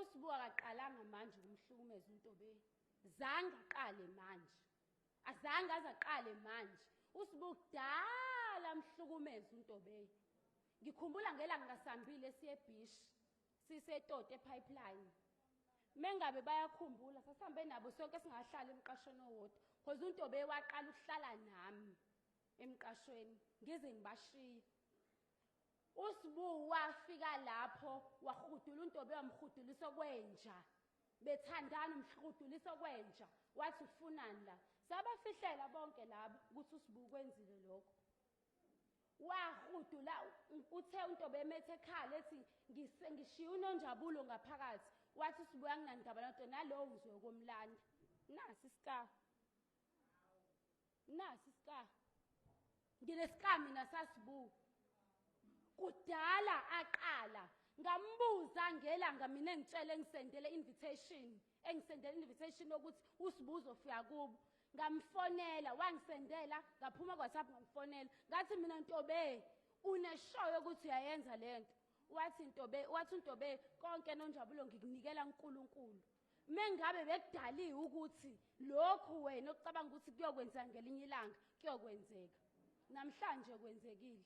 USibu akaqalanga manje ukumhlukumeza uNtobeni. Zange aqale manje. Azange azaqale manje. USibu kudala amhlukumeza uNtobeni. Ngikhumbula ngelanga ngasambile siye eBhishi. Sisetote epipeline. Mengabe bayakhumbula sasihambe nabo sonke singahlali emqashweni owodwa. Because uNtobe waqala ukuhlala nami emqashweni ngize ngibashiye. USibu wafika lapho wahudula uNtobe wamhudulisa kwenja. Bethandana umhudulisa kwenja. Wathi ufunani la? Sabafihlela bonke labo ukuthi uSibu kwenzile lokho. Wahudula uthe uNtobe emethe ekhala ethi ngishiya uNonjabulo ngaphakathi. Wathi uSibu anginandaba nanto nalowo ngizoyokomlanda. Nasi isika. Nasi isika. Nginesika mina sasibu. Kudala aqala ngambuza ngelanga mina engitshele engisendele invitation engisendele invitation yokuthi uSibu uzofika kubo. Ngamfonela wangisendela ngaphuma kwaWhatsApp ngamfonela ngathi mina Ntobe uneshow yokuthi uyayenza lento. Wathi Ntobe wathi uNtobe konke Nonjabulo ngikunikela uNkulunkulu. Mengabe bekudaliwe ukuthi lokhu wena ocabanga ukuthi kuyokwenzeka ngelinye ilanga kuyokwenzeka. Namhlanje kwenzekile.